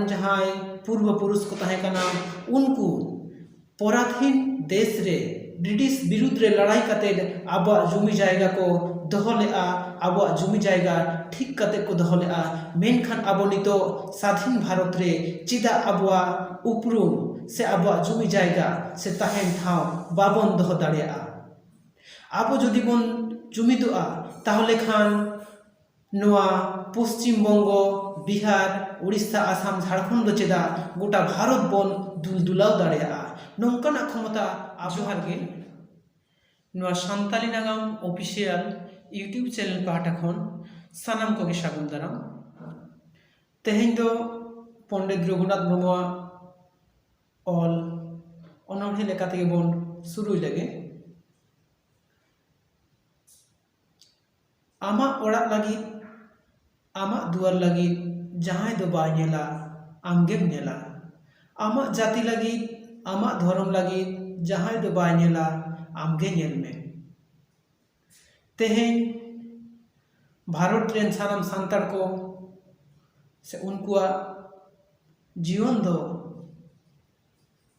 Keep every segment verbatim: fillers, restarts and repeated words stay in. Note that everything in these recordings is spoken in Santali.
ᱡᱟᱦᱟᱸᱭ ᱯᱩᱨᱵᱚ ᱯᱩᱨᱩᱥ ᱠᱚ ᱛᱟᱦᱮᱸ ᱠᱟᱱᱟ, ᱩᱱᱠᱩ ᱯᱚᱨᱟᱫᱷᱤᱱ ᱫᱮᱥ ᱨᱮ ᱵᱨᱤᱴᱤᱥ ᱵᱤᱨᱩᱫᱽ ᱨᱮ ᱞᱟᱲᱟᱭ ᱠᱟᱛᱮ ᱟᱵᱚᱣᱟᱜ ᱡᱩᱢᱤ ᱡᱟᱭᱜᱟ ᱠᱚ ᱫᱚᱦᱚ ᱞᱮᱫᱼᱟ, ᱟᱵᱚᱣᱟᱜ ᱡᱩᱢᱤ ᱡᱟᱭᱜᱟ ᱴᱷᱤᱠ ᱠᱟᱛᱮ ᱠᱚ ᱫᱚᱦᱚ ᱞᱮᱫᱼᱟ᱾ ᱢᱮᱱᱠᱷᱟᱱ ᱟᱵᱚ ᱱᱤᱛᱚᱜ ᱥᱟᱫᱷᱤᱱ ᱵᱷᱟᱨᱚᱛ ᱨᱮ ᱪᱮᱫᱟᱜ ᱟᱵᱚᱣᱟᱜ ᱩᱯᱨᱩᱢ ᱥᱮ ᱟᱵᱚᱣᱟᱜ ᱡᱩᱢᱤ ᱡᱟᱭᱜᱟ ᱥᱮ ᱛᱟᱦᱮᱱ ᱴᱷᱟᱶ ᱵᱟᱵᱚᱱ ᱫᱚᱦᱚ ᱫᱟᱲᱮᱭᱟᱜᱼᱟ? ᱟᱵᱚ ᱡᱩᱫᱤ ᱵᱚᱱ ᱡᱩᱢᱤᱫᱚᱜᱼᱟ, ᱛᱟᱦᱚᱞᱮ ᱠᱷᱟᱱ ᱱᱚᱣᱟ ᱯᱚᱥᱪᱤᱢ ᱵᱚᱝᱜᱚ, ᱵᱤᱦᱟᱨ, ᱩᱲᱤᱥᱥᱟ, ᱟᱥᱟᱢ, ᱡᱷᱟᱲᱠᱷᱚᱸᱰ ᱫᱚ ᱪᱮᱫᱟᱜ ᱜᱚᱴᱟ ᱵᱷᱟᱨᱚᱛ ᱵᱚᱱ ᱫᱩᱞ ᱫᱩᱞᱟᱣ ᱫᱟᱲᱮᱭᱟᱜᱼᱟ? ᱱᱚᱝᱠᱟᱱᱟᱜ ᱠᱷᱚᱢᱚᱛᱟ ᱟᱵᱚ ᱡᱚᱦᱟᱨ ᱜᱮ᱾ ᱱᱚᱣᱟ ᱥᱟᱱᱛᱟᱞᱤ ᱱᱟᱜᱟᱢ ᱚᱯᱷᱤᱥᱤᱭᱟᱞ YouTube ᱪᱮᱱᱮᱞ ᱯᱟᱦᱴᱟ ᱠᱷᱚᱱ ᱥᱟᱱᱟᱢ ᱠᱚᱜᱮ ᱥᱟᱹᱜᱩᱱ ᱫᱟᱨᱟᱢ᱾ ᱛᱮᱦᱮᱧ ᱫᱚ ᱯᱚᱱᱰᱤᱛ ᱨᱚᱜᱷᱩᱱᱟᱛᱷ ᱢᱩᱨᱢᱩᱣᱟᱜ ᱚᱞ ᱚᱱᱚᱬᱦᱮ ᱞᱮᱠᱟ ᱛᱮᱜᱮ ᱵᱚᱱ ᱥᱩᱨᱩᱭ ᱞᱮᱜᱮ᱾ ᱟᱢᱟᱜ ᱚᱲᱟᱜ ᱞᱟᱹᱜᱤᱫ, ᱟᱢᱟᱜ ᱫᱩᱣᱟᱹᱨ ᱞᱟᱹᱜᱤᱫ ᱡᱟᱦᱟᱸᱭ ᱫᱚ ᱵᱟᱭ ᱧᱮᱞᱟ, ᱟᱢᱜᱮᱢ ᱧᱮᱞᱟ᱾ ᱟᱢᱟᱜ ᱡᱟᱹᱛᱤ ᱞᱟᱹᱜᱤᱫ, ᱟᱢᱟᱜ ᱫᱷᱚᱨᱚᱢ ᱞᱟᱹᱜᱤᱫ ᱡᱟᱦᱟᱸᱭ ᱫᱚ ᱵᱟᱭ ᱧᱮᱞᱟ, ᱟᱢᱜᱮ ᱧᱮᱞ ᱢᱮ᱾ ᱛᱮᱦᱮᱧ ᱵᱷᱟᱨᱚᱛ ᱨᱮᱱ ᱥᱟᱱᱟᱢ ᱥᱟᱱᱛᱟᱲ ᱠᱚ ᱥᱮ ᱩᱱᱠᱩᱣᱟᱜ ᱡᱤᱭᱚᱱ ᱫᱚ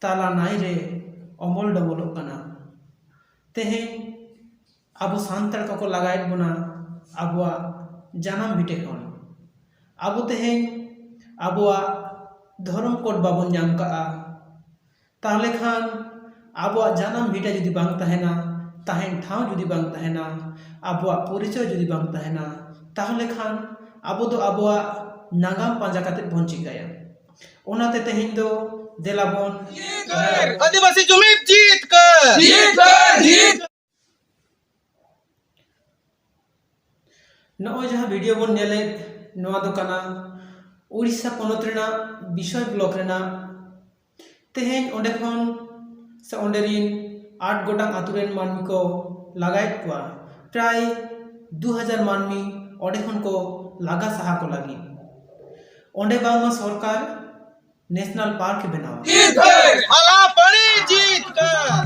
ᱛᱟᱞᱟ ᱱᱟᱹᱭ ᱨᱮ ᱚᱢᱚᱞ ᱰᱚᱢᱚᱞᱚᱜ ᱠᱟᱱᱟ᱾ ᱛᱮᱦᱮᱧ ᱟᱵᱚ ᱥᱟᱱᱛᱟᱲ ᱠᱚᱠᱚ ᱞᱟᱜᱟᱭᱮᱫ ᱵᱚᱱᱟ ᱟᱵᱚᱣᱟᱜ ᱡᱟᱱᱟᱢ ᱵᱷᱤᱴᱟᱹ ᱠᱷᱚᱱ᱾ ᱟᱵᱚ ᱛᱮᱦᱮᱧ ᱟᱵᱚᱣᱟᱜ ᱫᱷᱚᱨᱚᱢ ᱠᱳᱰ ᱵᱟᱵᱚᱱ ᱧᱟᱢ ᱠᱟᱜᱼᱟ, ᱛᱟᱦᱚᱞᱮ ᱠᱷᱟᱱ ᱟᱵᱚᱣᱟᱜ ᱡᱟᱱᱟᱢ ᱵᱷᱤᱴᱟᱹ ᱡᱩᱫᱤ ᱵᱟᱝ ᱛᱟᱦᱮᱱᱟ, ᱛᱟᱦᱮᱱ ᱴᱷᱟᱶ ᱡᱩᱫᱤ ᱵᱟᱝ ᱛᱟᱦᱮᱱᱟ, ᱟᱵᱚᱣᱟᱜ ᱯᱚᱨᱤᱪᱚᱭ ᱡᱩᱫᱤ ᱵᱟᱝ ᱛᱟᱦᱮᱱᱟ, ᱛᱟᱦᱚᱞᱮ ᱠᱷᱟᱱ ᱟᱵᱚ ᱫᱚ ᱟᱵᱚᱣᱟᱜ ᱱᱟᱜᱟᱢ ᱯᱟᱸᱡᱟ ᱠᱟᱛᱮ ᱵᱚᱱ ᱪᱤᱠᱟᱹᱭᱟ? ᱚᱱᱟᱛᱮ ᱛᱮᱦᱮᱧ ᱫᱚ ᱫᱮᱞᱟ ᱵᱚᱱ ᱟᱹᱫᱤᱵᱟᱹᱥᱤ ᱡᱩᱢᱤᱫ ᱡᱤᱛᱠᱟᱹᱨ! ᱡᱤᱛᱠᱟᱹᱨ! ᱡᱤᱛᱠᱟᱹᱨ! ᱱᱚᱜᱼᱚᱭ ᱡᱟᱦᱟᱸ ᱵᱷᱤᱰᱤᱭᱳ ᱵᱚᱱ ᱧᱮᱞᱮᱫ, ᱱᱚᱣᱟ ᱫᱚ ᱠᱟᱱᱟ ᱩᱲᱤᱥᱥᱟ ᱯᱚᱱᱚᱛ ᱨᱮᱱᱟᱜ ᱵᱤᱥᱚᱭ ᱵᱞᱚᱠ ᱨᱮᱱᱟᱜ᱾ ᱛᱮᱦᱮᱧ ᱚᱸᱰᱮ ᱠᱷᱚᱱ ᱥᱮ ᱚᱸᱰᱮ ᱨᱤᱱ ᱟᱴ ᱜᱚᱴᱟᱝ ᱟᱛᱳ ᱨᱮᱱ ᱢᱟᱹᱱᱢᱤ ᱠᱚ ᱞᱟᱜᱟᱭᱮᱫ ᱠᱚᱣᱟ᱾ ᱯᱨᱟᱭ ᱫᱩ ᱦᱟᱡᱟᱨ ᱢᱟᱹᱱᱢᱤ ᱚᱸᱰᱮ ᱠᱷᱚᱱ ᱠᱚ ᱞᱟᱜᱟ ᱥᱟᱦᱟ ᱠᱚ ᱞᱟᱹᱜᱤᱫ᱾ ᱚᱸᱰᱮ ᱵᱟᱝᱢᱟ ᱥᱚᱨᱠᱟᱨ ᱱᱮᱥᱱᱟᱞ ᱯᱟᱨᱠ ᱮ ᱵᱮᱱᱟᱣᱟ᱾ ᱡᱤᱛᱠᱟᱹᱨ! ᱟᱞᱟᱯᱟᱹᱲᱤ ᱡᱤᱛᱠᱟᱹᱨ!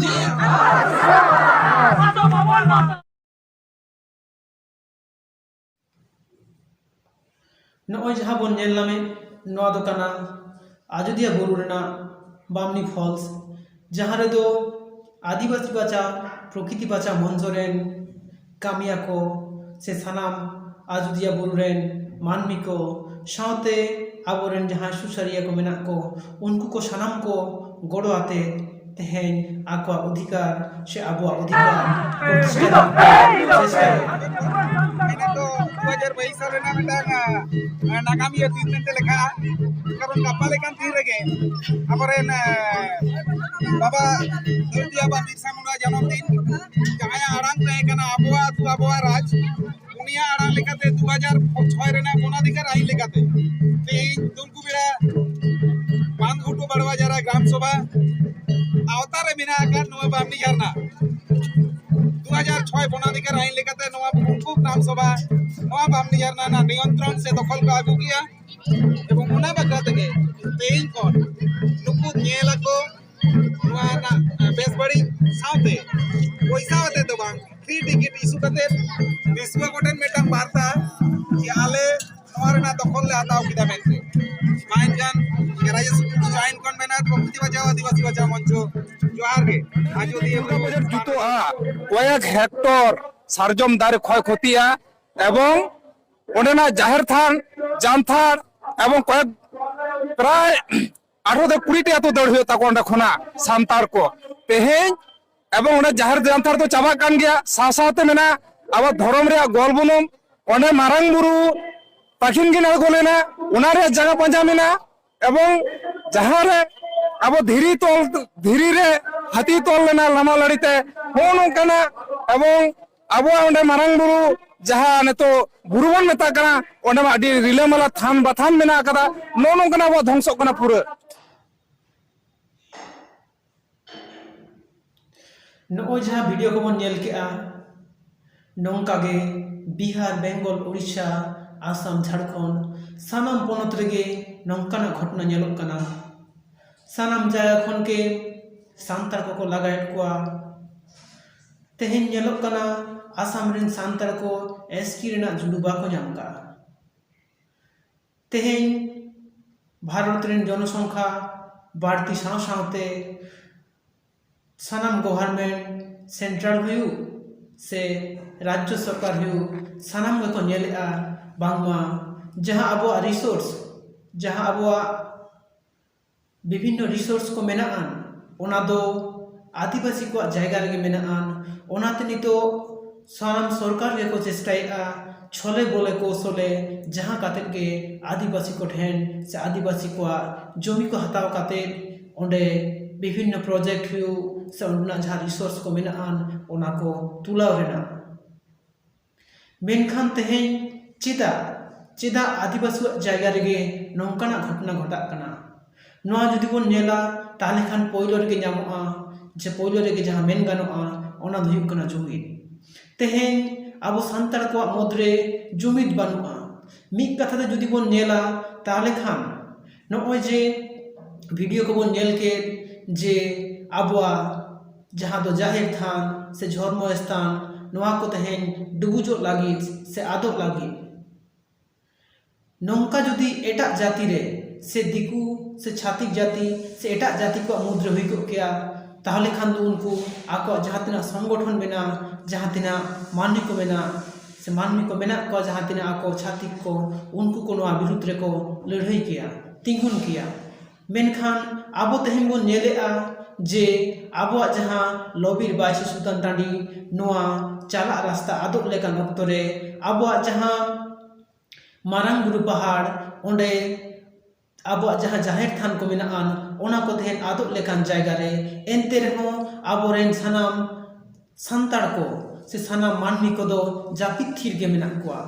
ᱱᱚᱜᱼᱚᱭ ᱡᱟᱦᱟᱸ ᱵᱚᱱ ᱧᱮᱞ ᱧᱟᱢᱮᱫ, ᱱᱚᱣᱟ ᱫᱚ ᱠᱟᱱᱟ ᱟᱡᱳᱫᱤᱭᱟᱹ ᱵᱩᱨᱩ ᱨᱮᱱᱟᱜ ᱵᱟᱢᱱᱤ ᱯᱷᱚᱞᱥ, ᱡᱟᱦᱟᱸ ᱨᱮᱫᱚ ᱟᱹᱫᱤᱵᱟᱹᱥᱤ ᱵᱟᱪᱟ ᱯᱨᱚᱠᱨᱤᱛᱤ ᱵᱟᱪᱟ ᱢᱚᱧᱪᱚ ᱨᱮᱱ ᱠᱟᱹᱢᱤᱭᱟᱹ ᱠᱚ ᱥᱮ ᱥᱟᱱᱟᱢ ᱟᱡᱳᱫᱤᱭᱟᱹ ᱵᱩᱨᱩ ᱨᱮᱱ ᱢᱟᱹᱱᱢᱤ ᱠᱚ ᱥᱟᱶᱛᱮ ᱟᱵᱚᱨᱮᱱ ᱡᱟᱦᱟᱸᱭ ᱥᱩᱥᱟᱹᱨᱤᱭᱟᱹ ᱠᱚ ᱢᱮᱱᱟᱜ ᱠᱚ, ᱩᱱᱠᱩ ᱠᱚ ᱥᱟᱱᱟᱢ ᱠᱚ ᱜᱚᱲᱚ ᱟᱛᱮ ᱛᱮᱦᱮᱧ ᱟᱠᱚᱣᱟᱜ ᱚᱫᱷᱤᱠᱟᱨ ᱥᱮ ᱟᱵᱚᱣᱟᱜ ᱚᱫᱷᱤᱠᱟᱨ ᱯᱨᱚᱛᱤᱥᱴᱷᱟ ᱨᱮᱱᱟᱜ ᱠᱚ ᱪᱮᱥᱴᱟᱭᱟ᱾ ᱢᱮᱱᱮᱫ ᱫᱚ ᱫᱩ ᱦᱟᱡᱟᱨ ᱵᱟᱭᱤᱥ ᱥᱟᱞ ᱨᱮᱱᱟᱜ ᱢᱤᱫᱴᱟᱝ, ᱟᱸ, ᱱᱟᱜᱟᱢᱤᱭᱟᱹ ᱫᱤᱱ ᱢᱮᱱᱛᱮ ᱞᱮᱠᱷᱟᱜᱼᱟ᱾ ᱠᱟᱨᱚᱱ ᱜᱟᱯᱟ ᱞᱮᱠᱟᱱ ᱫᱤᱱ ᱨᱮᱜᱮ ᱟᱵᱚᱨᱮᱱ, ᱟᱸ, ᱵᱟᱵᱟ ᱫᱷᱟᱹᱨᱛᱤ ᱟᱵᱟ ᱵᱤᱨᱥᱟ ᱢᱩᱱᱰᱟ ᱡᱟᱱᱟᱢ ᱫᱤᱱ, ᱡᱟᱦᱟᱸᱭᱟᱜ ᱟᱲᱟᱝ ᱛᱟᱦᱮᱸ ᱠᱟᱱᱟ ᱟᱵᱚᱣᱟᱜ ᱟᱹᱛᱩ ᱟᱵᱚᱣᱟᱜ ᱨᱟᱡᱽ, ᱩᱱᱤᱭᱟᱜ ᱟᱲᱟᱝ ᱞᱮᱠᱟᱛᱮ ᱫᱩ ᱦᱟᱡᱟᱨ ᱪᱷᱚᱭ ᱨᱮᱱᱟᱜ ᱵᱚᱱᱟᱫᱷᱤᱠᱟᱨ ᱟᱹᱭᱤᱱ ᱞᱮᱠᱟᱛᱮ ᱛᱮᱦᱮᱧ ᱫᱩᱞᱠᱩᱵᱮᱲᱟ ᱵᱟᱸᱫᱷᱜᱷᱩᱴᱩ ᱵᱟᱲᱣᱟᱡᱟᱨᱟ ᱜᱨᱟᱢ ᱥᱚᱵᱷᱟ ᱟᱣᱛᱟ ᱨᱮ ᱢᱮᱱᱟᱜ ᱟᱠᱟᱫ ᱱᱚᱣᱟ ᱵᱟᱢᱱᱤ ᱡᱷᱟᱨᱱᱟ ᱫᱩ ᱦᱟᱡᱟᱨ ᱪᱷᱚᱭ ᱵᱚᱱᱟᱫᱷᱤᱠᱟᱨ ᱟᱹᱭᱤᱱ ᱞᱮᱠᱟᱛᱮ ᱱᱚᱣᱟ ᱵᱩᱨᱩ ᱜᱨᱟᱢ ᱥᱚᱵᱷᱟ ᱱᱚᱣᱟ ᱵᱟᱢᱱᱤ ᱡᱷᱟᱨᱱᱟ ᱨᱮᱱᱟᱜ ᱱᱤᱭᱚᱱᱛᱨᱚᱱ ᱥᱮ ᱫᱚᱠᱷᱚᱞ ᱠᱚ ᱟᱹᱜᱩ ᱠᱮᱜᱼᱟ᱾ ᱮᱵᱚᱝ ᱚᱱᱟ ᱵᱟᱠᱷᱨᱟ ᱛᱮᱜᱮ ᱛᱮᱦᱮᱧ ᱠᱷᱚᱱ ᱱᱩᱠᱩ ᱧᱮᱞ ᱟᱠᱚ ᱱᱚᱣᱟ ᱨᱮᱱᱟᱜ ᱵᱮᱥ ᱵᱟᱹᱲᱤᱡ ᱥᱟᱶᱛᱮ ᱯᱚᱭᱥᱟ ᱟᱛᱮ ᱫᱚ ᱵᱟᱝ, ᱯᱷᱨᱤ ᱴᱤᱠᱤᱴ ᱤᱥᱩ ᱠᱟᱛᱮ ᱫᱤᱥᱩᱣᱟᱹ ᱠᱚᱴᱷᱮᱱ ᱢᱤᱫᱴᱟᱝ ᱵᱟᱨᱛᱟ ᱡᱮ ᱟᱞᱮ ᱱᱚᱣᱟ ᱨᱮᱱᱟᱜ ᱫᱚᱠᱷᱚᱞ ᱞᱮ ᱦᱟᱛᱟᱣ ᱠᱮᱫᱟ ᱢᱮᱱᱛᱮ᱾ ᱢᱟ ᱮᱱᱠᱷᱟᱱ ᱨᱟᱡᱮᱥ ᱴᱩᱰᱩ ᱡᱚᱭᱮᱱᱴ ᱠᱚᱱᱵᱷᱮᱱᱟᱨ ᱯᱨᱚᱠᱨᱤᱛᱤ ᱵᱟᱪᱟᱣ ᱟᱹᱫᱤᱵᱟᱹᱥᱤ ᱵᱟᱪᱟᱣ ᱢᱚᱧᱪᱚ, ᱡᱚᱦᱟᱨ ᱜᱮ᱾ ᱟᱡᱚᱫᱤᱭᱟᱹ ᱫᱩᱨᱜᱟ ᱵᱟᱡᱟᱨ ᱡᱩᱛᱚᱜᱼᱟ, ᱠᱚᱭᱮᱠ ᱦᱮᱠᱴᱚᱨ ᱥᱟᱨᱡᱚᱢ ᱫᱟᱨᱮ ᱠᱷᱚᱭ ᱠᱷᱚᱛᱤᱜᱼᱟ ᱮᱵᱚᱝ ᱚᱸᱰᱮᱱᱟᱜ ᱡᱟᱦᱮᱨ ᱛᱷᱟᱱ, ᱡᱟᱱᱛᱷᱟᱲ ᱮᱵᱚᱝ ᱠᱚᱭᱮᱠ ᱯᱨᱟᱭ ᱟᱴᱷᱨᱚ ᱛᱮ ᱠᱩᱲᱤ ᱴᱤ ᱟᱹᱛᱩ ᱫᱟᱹᱲ ᱦᱩᱭᱩᱜ ᱛᱟᱠᱚᱣᱟ ᱚᱸᱰᱮ ᱠᱷᱚᱱᱟᱜ ᱥᱟᱱᱛᱟᱲ ᱠᱚ᱾ ᱛᱮᱦᱮᱧ ᱮᱵᱚᱝ ᱚᱸᱰᱮ ᱡᱟᱦᱮᱨ ᱡᱟᱱᱛᱷᱟᱲ ᱫᱚ ᱪᱟᱵᱟᱜ ᱠᱟᱱ ᱜᱮᱭᱟ, ᱥᱟᱶ ᱥᱟᱶᱛᱮ ᱢᱮᱱᱟᱜᱼᱟ ᱟᱵᱚ ᱫᱷᱚᱨᱚᱢ ᱨᱮᱭᱟᱜ ᱜᱚᱞ ᱵᱩᱱᱩᱢ, ᱚᱸᱰᱮ ᱢᱟᱨᱟᱝ ᱵᱩᱨᱩ ᱛᱟᱹᱠᱤᱱ ᱠᱤᱱ ᱟᱬᱜᱚ ᱞᱮᱱᱟ, ᱚᱱᱟ ᱨᱮᱭᱟᱜ ᱡᱟᱸᱜᱟ ᱯᱟᱸᱡᱟ ᱢᱮᱱᱟᱜᱼᱟ᱾ ᱮᱵᱚᱝ ᱡᱟᱦᱟᱸ ᱨᱮ ᱟᱵᱚ ᱫᱷᱤᱨᱤ ᱛᱚᱞ, ᱫᱷᱤᱨᱤ ᱨᱮ ᱦᱟᱹᱛᱤ ᱛᱚᱞ ᱞᱮᱱᱟ ᱞᱟᱢᱟ ᱞᱟᱹᱲᱤ ᱛᱮ, ᱱᱚᱜᱼᱚ ᱱᱚᱝᱠᱟᱱᱟᱜ᱾ ᱮᱵᱚᱝ ᱟᱵᱚᱣᱟᱜ ᱚᱸᱰᱮ ᱢᱟᱨᱟᱝ ᱵᱩᱨᱩ ᱡᱟᱦᱟᱸ ᱱᱤᱛᱚᱜ ᱵᱩᱨᱩ ᱵᱚᱱ ᱢᱮᱛᱟᱜ ᱠᱟᱱᱟ, ᱚᱸᱰᱮ ᱢᱟ ᱟᱹᱰᱤ ᱨᱤᱞᱟᱹᱢᱟᱞᱟ ᱛᱷᱟᱱ ᱵᱟᱛᱷᱟᱱ ᱢᱮᱱᱟᱜ ᱟᱠᱟᱫᱟ᱾ ᱱᱚᱜᱼᱚ ᱱᱚᱝᱠᱟᱱᱟᱜ ᱟᱵᱚᱣᱟᱜ ᱫᱷᱚᱝᱥᱚᱜ ᱠᱟᱱᱟ ᱯᱩᱨᱟᱹ᱾ ᱱᱚᱜᱼᱚᱭ ᱡᱟᱦᱟᱸ ᱵᱷᱤᱰᱤᱭᱳ ᱠᱚᱵᱚᱱ ᱧᱮᱞ ᱠᱮᱜᱼᱟ, ᱱᱚᱝᱠᱟ ᱜᱮ ᱵᱤᱦᱟᱨ, ᱵᱮᱝᱜᱚᱞ, ᱩᱲᱤᱥᱥᱟ, ᱟᱥᱟᱢ, ᱡᱷᱟᱲᱠᱷᱚᱸᱰ, ᱥᱟᱱᱟᱢ ᱯᱚᱱᱚᱛ ᱨᱮᱜᱮ ᱱᱚᱝᱠᱟᱱᱟᱜ ᱜᱷᱚᱴᱚᱱᱟ ᱧᱮᱞᱚᱜ ᱠᱟᱱᱟ᱾ ᱥᱟᱱᱟᱢ ᱡᱟᱭᱜᱟ ᱠᱷᱚᱱ ᱜᱮ ᱥᱟᱱᱛᱟᱲ ᱠᱚᱠᱚ ᱞᱟᱜᱟᱭᱮᱫ ᱠᱚᱣᱟ᱾ ᱛᱮᱦᱮᱧ ᱧᱮᱞᱚᱜ ᱠᱟᱱᱟ, ᱟᱥᱟᱢ ᱨᱮᱱ ᱥᱟᱱᱛᱟᱲ ᱠᱚ ᱮᱥ ᱴᱤ ᱨᱮᱱᱟᱜ ᱡᱩᱞᱩ ᱵᱟᱠᱚ ᱧᱟᱢ ᱠᱟᱜᱼᱟ᱾ ᱛᱮᱦᱮᱧ ᱵᱷᱟᱨᱚᱛ ᱨᱮᱱ ᱡᱚᱱᱚᱥᱚᱝᱠᱷᱟ ᱵᱟᱹᱲᱛᱤ ᱥᱟᱶ ᱥᱟᱶᱛᱮ ᱥᱟᱱᱟᱢ ᱜᱚᱵᱷᱚᱨᱱᱢᱮᱱᱴ, ᱥᱮᱱᱴᱨᱟᱞ ᱦᱩᱭᱩᱜ ᱥᱮ ᱨᱟᱡᱽᱡᱚ ᱥᱚᱨᱠᱟᱨ ᱦᱩᱭᱩᱜ, ᱥᱟᱱᱟᱢ ᱜᱮᱠᱚ ᱧᱮᱞᱮᱫᱼᱟ ᱵᱟᱝᱢᱟ ᱡᱟᱦᱟᱸ ᱟᱵᱚᱣᱟᱜ ᱨᱤᱥᱳᱨᱥ, ᱡᱟᱦᱟᱸ ᱟᱵᱚᱣᱟᱜ ᱵᱤᱵᱷᱤᱱᱱᱚ ᱨᱤᱥᱳᱨᱥ ᱠᱚ ᱢᱮᱱᱟᱜᱼᱟ, ᱚᱱᱟ ᱫᱚ ᱟᱹᱫᱤᱵᱟᱹᱥᱤ ᱠᱚᱣᱟᱜ ᱡᱟᱭᱜᱟ ᱨᱮᱜᱮ ᱢᱮᱱᱟᱜᱼᱟ᱾ ᱚᱱᱟᱛᱮ ᱱᱤᱛᱚᱜ ᱥᱟᱱᱟᱢ ᱥᱚᱨᱠᱟᱨ ᱜᱮᱠᱚ ᱪᱮᱥᱴᱟᱭᱮᱫᱼᱟ ᱪᱷᱚᱞᱮ ᱵᱚᱞᱮ ᱠᱚᱣᱥᱚᱞᱮ, ᱡᱟᱦᱟᱸ ᱠᱟᱛᱮᱫ ᱜᱮ ᱟᱹᱫᱤᱵᱟᱹᱥᱤ ᱠᱚᱴᱷᱮᱱ ᱥᱮ ᱟᱹᱫᱤᱵᱟᱹᱥᱤ ᱠᱚᱣᱟᱜ ᱡᱚᱢᱤ ᱠᱚ ᱦᱟᱛᱟᱣ ᱠᱟᱛᱮᱫ ᱚᱸᱰᱮ ᱵᱤᱵᱷᱤᱱᱱᱚ ᱯᱨᱚᱡᱮᱠᱴ ᱦᱩᱭᱩᱜ ᱥᱮ ᱚᱸᱰᱮᱱᱟᱜ ᱡᱟᱦᱟᱸ ᱨᱤᱥᱳᱨᱥ ᱠᱚ ᱢᱮᱱᱟᱜᱼᱟ, ᱚᱱᱟ ᱠᱚ ᱛᱩᱞᱟᱹᱣ ᱨᱮᱱᱟᱜ᱾ ᱢᱮᱱᱠᱷᱟᱱ ᱛᱮᱦᱮᱧ ᱪᱮᱫᱟᱜ, ᱪᱮᱫᱟᱜ ᱟᱹᱫᱤᱵᱟᱹᱥᱤᱭᱟᱜ ᱡᱟᱭᱜᱟ ᱨᱮᱜᱮ ᱱᱚᱝᱠᱟᱱᱟᱜ ᱜᱷᱚᱴᱚᱱᱟ ᱜᱷᱚᱴᱟᱜ ᱠᱟᱱᱟ? ᱱᱚᱣᱟ ᱡᱩᱫᱤ ᱵᱚᱱ ᱧᱮᱞᱟ, ᱛᱟᱦᱚᱞᱮ ᱠᱷᱟᱱ ᱯᱳᱭᱞᱳ ᱨᱮᱜᱮ ᱧᱟᱢᱚᱜᱼᱟ ᱡᱮ ᱯᱳᱭᱞᱳ ᱨᱮᱜᱮ ᱡᱟᱦᱟᱸ ᱢᱮᱱ ᱜᱟᱱᱚᱜᱼᱟ, ᱚᱱᱟ ᱫᱚ ᱦᱩᱭᱩᱜ ᱠᱟᱱᱟ ᱡᱩᱢᱤᱫ᱾ ᱛᱮᱦᱮᱧ ᱟᱵᱚ ᱥᱟᱱᱛᱟᱲ ᱠᱚᱣᱟᱜ ᱢᱩᱫᱽᱨᱮ ᱡᱩᱢᱤᱫ ᱵᱟᱹᱱᱩᱜᱼᱟ᱾ ᱢᱤᱫ ᱠᱟᱛᱷᱟ ᱛᱮ ᱡᱩᱫᱤ ᱵᱚᱱ ᱧᱮᱞᱟ, ᱛᱟᱦᱚᱞᱮ ᱠᱷᱟᱱ ᱱᱚᱜᱼᱚᱭ ᱡᱮ ᱵᱷᱤᱰᱤᱭᱳ ᱠᱚᱵᱚᱱ ᱧᱮᱞ ᱠᱮᱫ ᱡᱮ ᱟᱵᱚᱣᱟᱜ ᱡᱟᱦᱟᱸ ᱫᱚ ᱡᱟᱦᱮᱨ ᱛᱷᱟᱱ ᱥᱮ ᱡᱷᱚᱨᱢᱚ ᱥᱛᱷᱟᱱ, ᱱᱚᱣᱟ ᱠᱚ ᱛᱮᱦᱮᱧ ᱰᱩᱵᱩᱡᱚᱜ ᱞᱟᱹᱜᱤᱫ ᱥᱮ ᱟᱫᱚᱜ ᱞᱟᱹᱜᱤᱫ, ᱱᱚᱝᱠᱟ ᱡᱩᱫᱤ ᱮᱴᱟᱜ ᱡᱟᱹᱛᱤ ᱨᱮ ᱥᱮ ᱫᱤᱠᱩ ᱥᱮ ᱪᱷᱟᱹᱛᱤᱠ ᱡᱟᱹᱛᱤ ᱥᱮ ᱮᱴᱟᱜ ᱡᱟᱹᱛᱤ ᱠᱚᱣᱟᱜ ᱢᱩᱫᱽ ᱨᱮ ᱦᱩᱭ ᱠᱚᱜ ᱠᱮᱭᱟ, ᱛᱟᱦᱚᱞᱮ ᱠᱷᱟᱱ ᱫᱚ ᱩᱱᱠᱩ ᱟᱠᱚᱣᱟᱜ ᱡᱟᱦᱟᱸ ᱛᱤᱱᱟᱹᱜ ᱥᱚᱝᱜᱚᱴᱷᱚᱱ ᱢᱮᱱᱟᱜᱼᱟ, ᱡᱟᱦᱟᱸ ᱛᱤᱱᱟᱹᱜ ᱢᱟᱹᱱᱢᱤ ᱠᱚ ᱢᱮᱱᱟᱜᱼᱟ, ᱥᱮ ᱢᱟᱹᱱᱢᱤ ᱠᱚ ᱢᱮᱱᱟᱜ ᱠᱚᱣᱟ ᱡᱟᱦᱟᱸ ᱛᱤᱱᱟᱹᱜ ᱟᱠᱚ ᱪᱷᱟᱹᱛᱤᱠ ᱠᱚ, ᱩᱱᱠᱩ ᱠᱚ ᱱᱚᱣᱟ ᱵᱤᱨᱩᱫᱽ ᱨᱮᱠᱚ ᱞᱟᱹᱲᱦᱟᱹᱭ ᱠᱮᱭᱟ, ᱛᱤᱸᱜᱩᱱ ᱠᱮᱭᱟ᱾ ᱢᱮᱱᱠᱷᱟᱱ ᱟᱵᱚ ᱛᱮᱦᱮᱧ ᱵᱚᱱ ᱧᱮᱞᱮᱫᱼᱟ ᱡᱮ ᱟᱵᱚᱣᱟᱜ ᱡᱟᱦᱟᱸ ᱞᱚᱵᱤᱨ ᱵᱟᱭᱥᱤ ᱥᱩᱛᱟᱱ ᱴᱟᱺᱰᱤ, ᱱᱚᱣᱟ ᱪᱟᱞᱟᱜ ᱨᱟᱥᱛᱟ ᱟᱫᱚᱜ ᱞᱮᱠᱟᱱ ᱚᱠᱛᱚ ᱨᱮ ᱟᱵᱚᱣᱟᱜ ᱡᱟᱦᱟᱸ ᱢᱟᱨᱟᱝ ᱵᱩᱨᱩ ᱯᱟᱦᱟᱲ, ᱚᱸᱰᱮ ᱟᱵᱚᱣᱟᱜ ᱡᱟᱦᱟᱸ ᱡᱟᱦᱮᱨ ᱛᱷᱟᱱ ᱠᱚ ᱢᱮᱱᱟᱜᱼᱟ, ᱚᱱᱟ ᱠᱚ ᱛᱮᱦᱮᱧ ᱟᱫᱚᱜ ᱞᱮᱠᱟᱱ ᱡᱟᱭᱜᱟ ᱨᱮ, ᱮᱱᱛᱮ ᱨᱮᱦᱚᱸ ᱟᱵᱚᱨᱮᱱ ᱥᱟᱱᱟᱢ ᱥᱟᱱᱛᱟᱲ ᱠᱚ ᱥᱮ ᱥᱟᱱᱟᱢ ᱢᱟᱹᱱᱢᱤ ᱠᱚᱫᱚ ᱡᱟᱹᱯᱤᱫ ᱛᱷᱤᱨ ᱜᱮ ᱢᱮᱱᱟᱜ ᱠᱚᱣᱟ᱾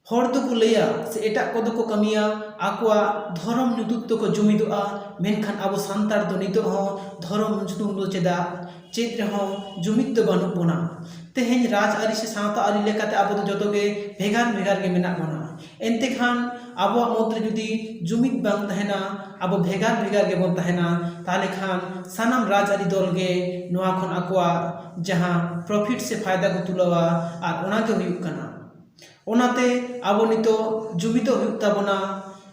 ᱦᱚᱲ ᱫᱚᱠᱚ ᱞᱟᱹᱭᱟ ᱥᱮ ᱮᱴᱟᱜ ᱠᱚᱫᱚ ᱠᱚ ᱠᱟᱹᱢᱤᱭᱟ, ᱟᱠᱚᱣᱟᱜ ᱫᱷᱚᱨᱚᱢ ᱧᱩᱛᱩᱢ ᱛᱮᱠᱚ ᱡᱩᱢᱤᱫᱚᱜᱼᱟ, ᱢᱮᱱᱠᱷᱟᱱ ᱟᱵᱚ ᱥᱟᱱᱛᱟᱲ ᱫᱚ ᱱᱤᱛᱚᱜ ᱦᱚᱸ ᱫᱷᱚᱨᱚᱢ ᱧᱩᱛᱩᱢ ᱫᱚ ᱪᱮᱫᱟᱜ ᱪᱮᱫ ᱨᱮᱦᱚᱸ ᱡᱩᱢᱤᱫ ᱫᱚ ᱵᱟᱹᱱᱩᱜ ᱵᱚᱱᱟ᱾ ᱛᱮᱦᱮᱧ ᱨᱟᱡᱽ ᱟᱹᱨᱤ ᱥᱮ ᱥᱟᱶᱛᱟ ᱟᱹᱨᱤ ᱞᱮᱠᱟᱛᱮ ᱟᱵᱚ ᱫᱚ ᱡᱚᱛᱚ ᱜᱮ ᱵᱷᱮᱜᱟᱨ ᱵᱷᱮᱜᱟᱨ ᱜᱮ ᱢᱮᱱᱟᱜ ᱵᱚᱱᱟ᱾ ᱮᱱᱛᱮ ᱠᱷᱟᱱ ᱟᱵᱚᱣᱟᱜ ᱢᱩᱫᱽ ᱨᱮ ᱡᱩᱫᱤ ᱡᱩᱢᱤᱫ ᱵᱟᱝ ᱛᱟᱦᱮᱱᱟ, ᱟᱵᱚ ᱵᱷᱮᱜᱟᱨ ᱵᱷᱮᱜᱟᱨ ᱜᱮᱵᱚᱱ ᱛᱟᱦᱮᱱᱟ, ᱛᱟᱦᱚᱞᱮ ᱠᱷᱟᱱ ᱥᱟᱱᱟᱢ ᱨᱟᱡᱽ ᱟᱹᱨᱤ ᱫᱚᱞ ᱜᱮ ᱱᱚᱣᱟ ᱠᱷᱚᱱ ᱟᱠᱚᱣᱟᱜ ᱡᱟᱦᱟᱸ ᱯᱨᱚᱯᱷᱤᱴ ᱥᱮ ᱯᱷᱟᱭᱫᱟ ᱠᱚ ᱛᱩᱞᱟᱹᱣᱟ, ᱟᱨ ᱚᱱᱟ ᱜᱮ ᱦᱩᱭᱩᱜ ᱠᱟᱱᱟ᱾ ᱚᱱᱟᱛᱮ ᱟᱵᱚ ᱱᱤᱛᱚᱜ ᱡᱩᱢᱤᱫᱚᱜ ᱦᱩᱭᱩᱜ ᱛᱟᱵᱚᱱᱟ᱾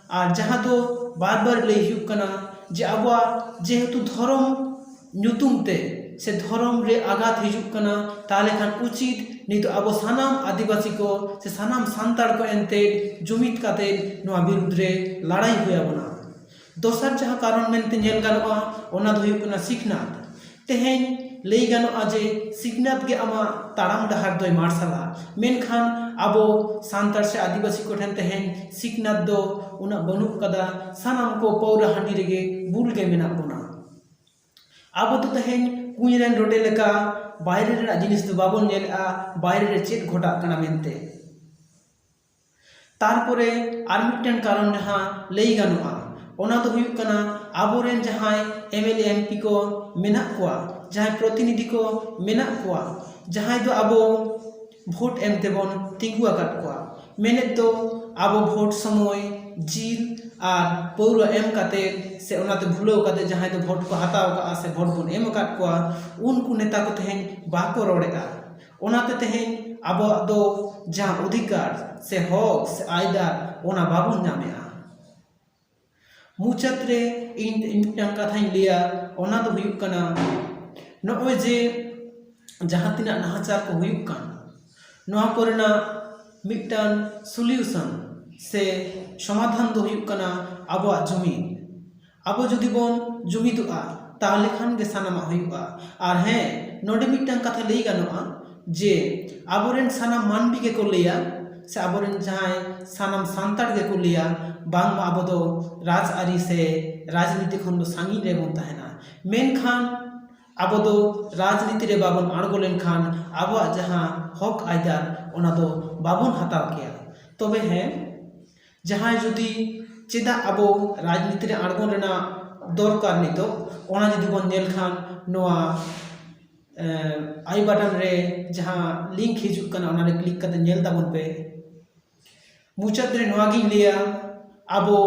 ᱟᱨ ᱡᱟᱦᱟᱸ ᱫᱚ ᱵᱟᱨ ᱵᱟᱨ ᱞᱟᱹᱭ ᱦᱩᱭᱩᱜ ᱠᱟᱱᱟ ᱡᱮ ᱟᱵᱚᱣᱟᱜ ᱡᱮᱦᱮᱛᱩ ᱫᱷᱚᱨᱚᱢ ᱧᱩᱛᱩᱢ ᱛᱮ ᱥᱮ ᱫᱷᱚᱨᱚᱢ ᱨᱮ ᱟᱜᱷᱟᱛ ᱦᱤᱡᱩᱜ ᱠᱟᱱᱟ, ᱛᱟᱦᱚᱞᱮ ᱠᱷᱟᱱ ᱩᱪᱤᱛ ᱱᱤᱛᱚᱜ ᱟᱵᱚ ᱥᱟᱱᱟᱢ ᱟᱹᱫᱤᱵᱟᱹᱥᱤ ᱠᱚ ᱥᱮ ᱥᱟᱱᱟᱢ ᱥᱟᱱᱛᱟᱲ ᱠᱚ ᱮᱱᱛᱮ ᱡᱩᱢᱤᱫ ᱠᱟᱛᱮ ᱱᱚᱣᱟ ᱵᱤᱨᱩᱫᱽ ᱨᱮ ᱞᱟᱲᱟᱭ ᱦᱩᱭ ᱟᱵᱚᱱᱟ᱾ ᱫᱚᱥᱟᱨ ᱡᱟᱦᱟᱸ ᱠᱟᱨᱚᱱ ᱢᱮᱱᱛᱮ ᱧᱮᱞ ᱜᱟᱱᱚᱜᱼᱟ, ᱚᱱᱟ ᱫᱚ ᱦᱩᱭᱩᱜ ᱠᱟᱱᱟ ᱥᱤᱠᱷᱱᱟᱹᱛ᱾ ᱛᱮᱦᱮᱧ ᱞᱟᱹᱭ ᱜᱟᱱᱚᱜᱼᱟ ᱡᱮ ᱥᱤᱠᱷᱱᱟᱹᱛ ᱜᱮ ᱟᱢᱟᱜ ᱛᱟᱲᱟᱢ ᱰᱟᱦᱟᱨ ᱫᱚᱭ ᱢᱟᱨᱥᱟᱞᱟ, ᱢᱮᱱᱠᱷᱟᱱ ᱟᱵᱚ ᱥᱟᱱᱛᱟᱲ ᱥᱮ ᱟᱹᱫᱤᱵᱟᱹᱥᱤ ᱠᱚᱴᱷᱮᱱ ᱛᱮᱦᱮᱧ ᱥᱤᱠᱷᱱᱟᱹᱛ ᱫᱚ ᱩᱱᱟᱹᱜ ᱵᱟᱹᱱᱩᱜ ᱠᱟᱫᱟ᱾ ᱥᱟᱱᱟᱢ ᱠᱚ ᱯᱟᱹᱣᱨᱟᱹ ᱦᱟᱺᱰᱤ ᱨᱮᱜᱮ ᱵᱩᱞ ᱜᱮ ᱢᱮᱱᱟᱜ ᱵᱚᱱᱟ᱾ ᱟᱵᱚ ᱫᱚ ᱛᱮᱦᱮᱧ ᱠᱩᱸᱧ ᱨᱮᱱ ᱨᱚᱴᱮ ᱞᱮᱠᱟ ᱵᱟᱭᱨᱮ ᱨᱮᱱᱟᱜ ᱡᱤᱱᱤᱥ ᱫᱚ ᱵᱟᱵᱚᱱ ᱧᱮᱞᱮᱜᱼᱟ, ᱵᱟᱭᱨᱮ ᱨᱮ ᱪᱮᱫ ᱜᱷᱚᱴᱟᱜ ᱠᱟᱱᱟ ᱢᱮᱱᱛᱮ᱾ ᱛᱟᱨᱯᱚᱨᱮ ᱟᱨ ᱢᱤᱫᱴᱮᱱ ᱠᱟᱨᱚᱱ ᱡᱟᱦᱟᱸ ᱞᱟᱹᱭ ᱜᱟᱱᱚᱜᱼᱟ, ᱚᱱᱟ ᱫᱚ ᱦᱩᱭᱩᱜ ᱠᱟᱱᱟ ᱟᱵᱚᱨᱮᱱ ᱡᱟᱦᱟᱸᱭ M L A M P ᱠᱚ ᱢᱮᱱᱟᱜ ᱠᱚᱣᱟ, ᱡᱟᱦᱟᱸᱭ ᱯᱨᱚᱛᱤᱱᱤᱫᱷᱤ ᱠᱚ ᱢᱮᱱᱟᱜ ᱠᱚᱣᱟ, ᱡᱟᱦᱟᱸᱭ ᱫᱚ ᱟᱵᱚ ᱵᱷᱳᱴ ᱮᱢ ᱛᱮᱵᱚᱱ ᱛᱤᱸᱜᱩ ᱟᱠᱟᱫ ᱠᱚᱣᱟ᱾ ᱢᱮᱱᱮᱫ ᱫᱚ ᱟᱵᱚ ᱵᱷᱳᱴ ᱥᱚᱢᱚᱭ ᱡᱤᱞ ᱟᱨ ᱯᱟᱹᱣᱨᱟᱹ ᱮᱢ ᱠᱟᱛᱮ ᱥᱮ ᱚᱱᱟᱛᱮ ᱵᱷᱩᱞᱟᱹᱣ ᱠᱟᱛᱮ ᱡᱟᱦᱟᱸᱭ ᱫᱚ ᱵᱷᱳᱴ ᱠᱚ ᱦᱟᱛᱟᱣ ᱠᱟᱜᱼᱟ ᱥᱮ ᱵᱷᱳᱴ ᱵᱚᱱ ᱮᱢ ᱟᱠᱟᱫ ᱠᱚᱣᱟ, ᱩᱱᱠᱩ ᱱᱮᱛᱟ ᱠᱚ ᱛᱮᱦᱮᱧ ᱵᱟᱠᱚ ᱨᱚᱲᱮᱫᱼᱟ᱾ ᱚᱱᱟᱛᱮ ᱛᱮᱦᱮᱧ ᱟᱵᱚᱣᱟᱜ ᱫᱚ ᱡᱟᱦᱟᱸ ᱚᱫᱷᱤᱠᱟᱨ ᱥᱮ ᱦᱚᱠ ᱥᱮ ᱟᱹᱭᱫᱟᱹᱨ, ᱚᱱᱟ ᱵᱟᱵᱚᱱ ᱧᱟᱢᱮᱜᱼᱟ᱾ ᱢᱩᱪᱟᱹᱫ ᱨᱮ ᱤᱧ ᱢᱤᱫᱴᱟᱝ ᱠᱟᱛᱷᱟᱧ ᱞᱟᱹᱭᱟ, ᱚᱱᱟ ᱫᱚ ᱦᱩᱭᱩᱜ ᱠᱟᱱᱟ, ᱱᱚᱜᱼᱚᱭ ᱡᱮ ᱡᱟᱦᱟᱸ ᱛᱤᱱᱟᱹᱜ ᱱᱟᱦᱟᱪᱟᱨ ᱠᱚ ᱦᱩᱭᱩᱜ ᱠᱟᱱ, ᱱᱚᱣᱟ ᱠᱚᱨᱮᱱᱟᱜ ᱢᱤᱫᱴᱟᱝ solution ᱥᱮ ᱥᱚᱢᱟᱫᱷᱟᱱ ᱫᱚ ᱦᱩᱭᱩᱜ ᱠᱟᱱᱟ ᱟᱵᱚᱣᱟᱜ ᱡᱩᱢᱤᱫ᱾ ᱟᱵᱚ ᱡᱩᱫᱤ ᱵᱚᱱ ᱡᱩᱢᱤᱫᱚᱜᱼᱟ, ᱛᱟᱦᱚᱞᱮ ᱠᱷᱟᱱ ᱜᱮ ᱥᱟᱱᱟᱢᱟᱜ ᱦᱩᱭᱩᱜᱼᱟ᱾ ᱟᱨ ᱦᱮᱸ, ᱱᱚᱰᱮ ᱢᱤᱫᱴᱟᱝ ᱠᱟᱛᱷᱟ ᱞᱟᱹᱭ ᱜᱟᱱᱚᱜᱼᱟ ᱡᱮ ᱟᱵᱚᱨᱮᱱ ᱥᱟᱱᱟᱢ ᱢᱟᱹᱱᱢᱤ ᱜᱮᱠᱚ ᱞᱟᱹᱭᱟ ᱥᱮ ᱟᱵᱚᱨᱮᱱ ᱡᱟᱦᱟᱸᱭ ᱥᱟᱱᱟᱢ ᱥᱟᱱᱛᱟᱲ ᱜᱮᱠᱚ ᱞᱟᱹᱭᱟ, ᱵᱟᱝᱢᱟ ᱟᱵᱚ ᱫᱚ ᱨᱟᱡᱽᱟᱹᱨᱤ ᱥᱮ ᱨᱟᱡᱽᱱᱤᱛᱤ ᱠᱷᱚᱱ ᱫᱚ ᱥᱟᱺᱜᱤᱧ ᱨᱮᱵᱚᱱ ᱛᱟᱦᱮᱱᱟ᱾ ᱢᱮᱱᱠᱷᱟᱱ ᱟᱵᱚ ᱫᱚ ᱨᱟᱡᱽᱱᱤᱛᱤ ᱨᱮ ᱵᱟᱵᱚᱱ ᱟᱬᱜᱚ ᱞᱮᱱᱠᱷᱟᱱ ᱟᱵᱚᱣᱟᱜ ᱡᱟᱦᱟᱸ ᱦᱚᱠ ᱟᱹᱭᱫᱟᱹᱨ, ᱚᱱᱟ ᱫᱚ ᱵᱟᱵᱚᱱ ᱦᱟᱛᱟᱣ ᱠᱮᱭᱟ᱾ ᱛᱚᱵᱮ ᱦᱮᱸ, ᱡᱟᱦᱟᱸᱭ ᱡᱩᱫᱤ ᱪᱮᱫᱟᱜ ᱟᱵᱚ ᱨᱟᱡᱽᱱᱤᱛᱤ ᱨᱮ ᱟᱬᱜᱚᱱ ᱨᱮᱱᱟᱜ ᱫᱚᱨᱠᱟᱨ ᱱᱤᱛᱚᱜ, ᱚᱱᱟ ᱡᱩᱫᱤ ᱵᱚᱱ ᱧᱮᱞ ᱠᱷᱟᱱ ᱱᱚᱣᱟ, ᱮ, ᱟᱭ ᱵᱟᱴᱚᱱ ᱨᱮ ᱡᱟᱦᱟᱸ ᱞᱤᱝᱠ ᱦᱤᱡᱩᱜ ᱠᱟᱱᱟ, ᱚᱱᱟᱨᱮ ᱠᱞᱤᱠ ᱠᱟᱛᱮ ᱧᱮᱞ ᱛᱟᱵᱚᱱ ᱯᱮ᱾ ᱢᱩᱪᱟᱹᱫ ᱨᱮ ᱱᱚᱣᱟ ᱜᱤᱧ ᱞᱟᱹᱭᱟ, ᱟᱵᱚ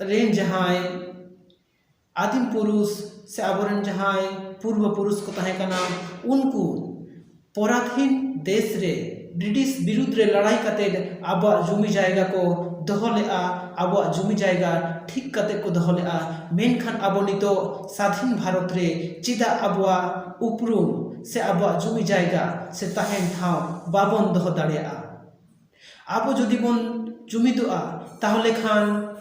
ᱨᱮᱱ ᱡᱟᱦᱟᱸᱭ ᱟᱹᱫᱤᱢ ᱯᱩᱨᱩᱥ ᱥᱮ ᱟᱵᱚᱨᱮᱱ ᱡᱟᱦᱟᱸᱭ ᱯᱩᱨᱵᱚ ᱯᱩᱨᱩᱥ ᱠᱚ ᱛᱟᱦᱮᱸ ᱠᱟᱱᱟ, ᱩᱱᱠᱩ ᱯᱚᱨᱟᱫᱷᱤᱱ ᱫᱮᱥ ᱨᱮ ᱵᱨᱤᱴᱤᱥ ᱵᱤᱨᱩᱫᱽ ᱨᱮ ᱞᱟᱲᱟᱭ ᱠᱟᱛᱮ ᱟᱵᱚᱣᱟᱜ ᱡᱩᱢᱤ ᱡᱟᱭᱜᱟ ᱠᱚ ᱫᱚᱦᱚ ᱞᱮᱫᱼᱟ, ᱟᱵᱚᱣᱟᱜ ᱡᱩᱢᱤ ᱡᱟᱭᱜᱟ ᱴᱷᱤᱠ ᱠᱟᱛᱮ ᱠᱚ ᱫᱚᱦᱚ ᱞᱮᱫᱼᱟ, ᱢᱮᱱᱠᱷᱟᱱ ᱟᱵᱚ ᱱᱤᱛᱚᱜ ᱥᱟᱫᱷᱤᱱ ᱵᱷᱟᱨᱚᱛ ᱨᱮ ᱪᱮᱫᱟᱜ ᱟᱵᱚᱣᱟᱜ ᱩᱯᱨᱩᱢ ᱥᱮ ᱟᱵᱚᱣᱟᱜ ᱡᱩᱢᱤ ᱡᱟᱭᱜᱟ ᱥᱮ ᱛᱟᱦᱮᱱ ᱴᱷᱟᱶ ᱵᱟᱵᱚᱱ ᱫᱚᱦᱚ ᱫᱟᱲᱮᱭᱟᱜᱼᱟ? ᱟᱵᱚ ᱡᱩᱫᱤ ᱵᱚᱱ ᱡᱩᱢᱤᱫᱚᱜᱼᱟ, ᱛᱟᱦᱚᱞᱮ ᱠᱷᱟᱱ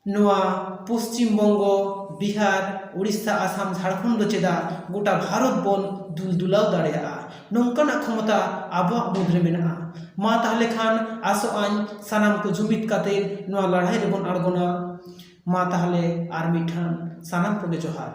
ᱱᱚᱣᱟ ᱯᱚᱥᱪᱤᱢ ᱵᱚᱝᱜᱚ, ᱵᱤᱦᱟᱨ, ᱩᱲᱤᱥᱥᱟ, ᱟᱥᱟᱢ, ᱡᱷᱟᱲᱠᱷᱚᱸᱰ ᱫᱚ ᱪᱮᱫᱟᱜ ᱜᱚᱴᱟ ᱵᱷᱟᱨᱚᱛ ᱵᱚᱱ ᱫᱩᱞ ᱫᱩᱞᱟᱣ ᱫᱟᱲᱮᱭᱟᱜᱼᱟ? ᱱᱚᱝᱠᱟᱱᱟᱜ ᱠᱷᱚᱢᱚᱛᱟ ᱟᱵᱚᱣᱟᱜ ᱢᱩᱫᱽᱨᱮ ᱢᱮᱱᱟᱜᱼᱟ᱾ ᱢᱟ ᱛᱟᱦᱚᱞᱮ ᱠᱷᱟᱱ ᱟᱥᱚᱜ ᱟᱹᱧ ᱥᱟᱱᱟᱢ ᱠᱚ ᱡᱩᱢᱤᱫ ᱠᱟᱛᱮ ᱱᱚᱣᱟ ᱞᱟᱹᱲᱦᱟᱹᱭ ᱨᱮᱵᱚᱱ ᱟᱬᱜᱚᱱᱟ᱾ ᱢᱟ ᱛᱟᱦᱚᱞᱮ ᱟᱨ ᱢᱤᱫ ᱫᱷᱟᱣ ᱥᱟᱱᱟᱢ ᱠᱚᱜᱮ ᱡᱚᱦᱟᱨ᱾